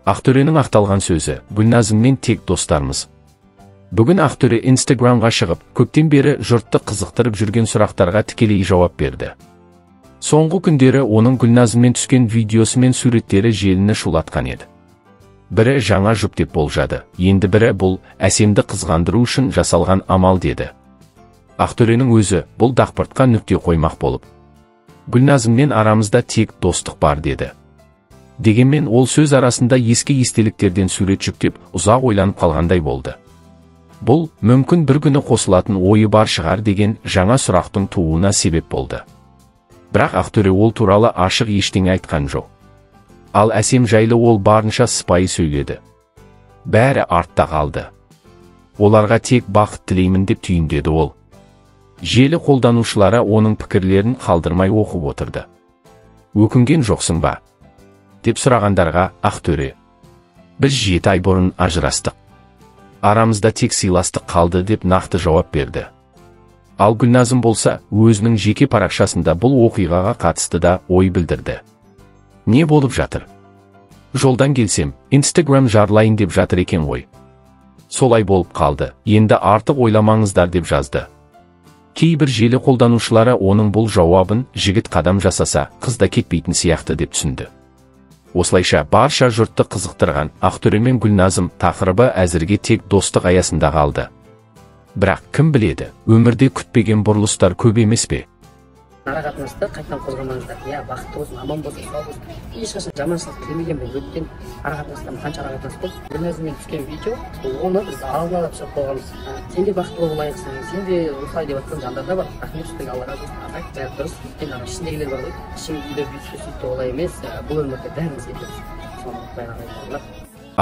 Ақтөренің ақталған сөзі: «Гүлназыммен тек достармыз». Бүгін Ақтөре Инстаграмға шығып, көптен бері жұртты қызықтырып жүрген сұрақтарға тікелей жауап берді. Соңғы күндері оның Гүлназыммен түскен видеосы мен суреттері желіні шулатқан еді. Бірі жаңа жұп деп болжады, енді бірі бұл Әсемді қызғандыру үшін жасалған амал деді. Ақтөренің өзі бұл дақпыртқа нүкте қоймақ болып, «Гүлназыммен арамызда тек достық бар», – деді. Дегенмен ол сөз арасында ескі естеліктерден сурет жүктеп, ұзақ ойланып қалғандай болды. Бұл, мүмкін, бір күні қосылатын ойы бар шығар деген жаңа сұрақтың тууына себеп болды. Бірақ Ақтөре ол туралы ашық ештеңе айтқан жоқ. Ал Әсем жайлы ол барынша сыпайы сөйледі. «Бәрі артта қалды. Оларға тек бақыт тілеймін», – деп түйіндеді ол. Желі қолданушылары оның пікірлерін қалдырмай оқып отырды. «Өкінген жоқсың ба?» деп сұрағандарға Ақтөре: «Біз 7 ай бұрын ажырастық. Арамызда тек сыйластық қалды», – деп нақты жауап берді. Ал Гүлназым болса, өзінің жеке парақшасында бұл оқиғаға қатысты да ой білдірді. «Не болып жатыр? Жолдан келсем, Инстаграм жарылайын деп жатыр екен ғой. Солай болып қалды, енді артық ойламаңыздар», – деп жазды. Кейбір желі қолданушылары оның бұл жауабын жігіт қадам жасаса, қыз да кетпейтін сияқты деп түсінді. Осылайша, барша жұртты қызықтырған Ақтөре мен Гүлназым тақырыбы әзірге тек достық аясында қалды. Бірақ кім біледі, өмірде күтпеген бұрылыстар көп емес пе? Ара қатынасты қайтадан қозғамаңыздар, иә. Бақытты болсын, аман болсын, сау болсын. Ешқашан жаманшылық тілемегенмін. Өткен ара қатынастан қанша ара қатынас болды. Гүлназыммен түскен видео, оны біз алдын ала түсіріп қойғанбыз. «Сен де бақытты болуға лайықсың, сен де осылай» деп жатқан жандар да бар. Рахмет сіздерге, Алла разы болсын. А так бәрі дұрыс. Енді ана ішіндегілер бар ғой, ішің күйді, бүйтті, сөйтті. Олай емес, бұл өмірде бәріміз кетеміз, соны ұмытпайық, ағайын бауырлар.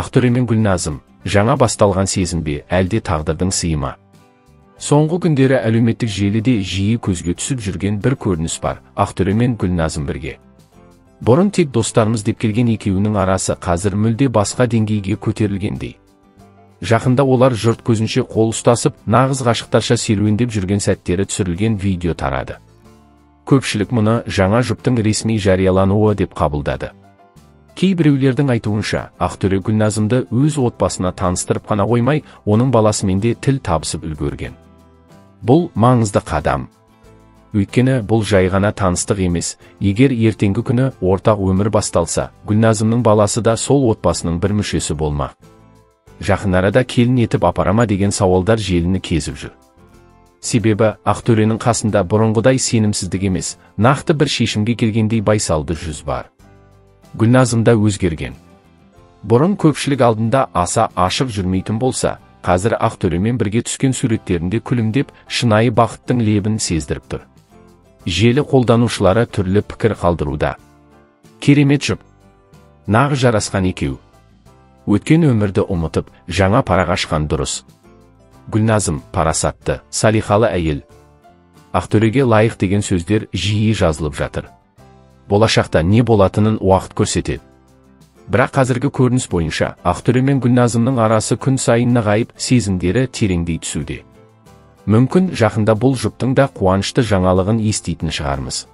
Ақтөре мен Гүлназым: жаңа басталған сезім бе, әлде тағдырдың сыйы ма? Соңғы күндері әлеуметтік желіде жиі көзге түсіп жүрген бір көрініс бар: Ақтөре мен Гүлназым бірге. Бұрын тек достармыз деп келген екеуінің арасы қазір мүлде басқа деңгейге көтерілгендей. Жақында олар жұрт көзінше қол ұстасып, нағыз ғашықтарша серуендеп жүрген сәттері түсірілген видео тарады. Көпшілік мұны жаңа жұптың ресми жариялануы деп қабылдады. Кейбіреулердің айтуынша, Ақтөре Гүлназымды өз отбасына таныстырып қана қоймай, оның баласымен де тіл табысып үлгерген. Бұл маңызды қадам. Өйткені бұл жай ғана таныстық емес. Егер ертеңгі күні ортақ өмір басталса, Гүлназымның баласы да сол отбасының бір мүшесі болмақ. Жақын арада келін етіп апарама деген сауалдар желіні кезіп жүр. Себебі Ақтөренің қасында бұрынғыдай сенімсіздік емес, нақты бір шешімге келгендей байсалды жүз бар. Гүлназым да өзгерген. Бұрын көпшілік алдында аса ашық жүрмейтін болса, қазір Ақтөремен бірге түскен суреттерінде күлімдеп, шынайы бақыттың лебін сездіріп тұр. Желі қолданушылары түрлі пікір қалдыруда. «Керемет жұп. Нағыз жарасқан екеу. Өткен өмірді ұмытып, жаңа парақ ашқан дұрыс. Гүлназым – парасатты, салиқалы әйел. Ақтөреге лайық» деген сөздер жиі жазылып жатыр. Болашақта не болатынын уақыт көрсетеді. Бірақ қазіргі көрініс бойынша Ақтөре мен Гүлназымның арасы күн сайын нығайып, сезімдері тереңдей түсуде. Мүмкін, жақында бұл жұптың да қуанышты жаңалығын еститін шығармыз.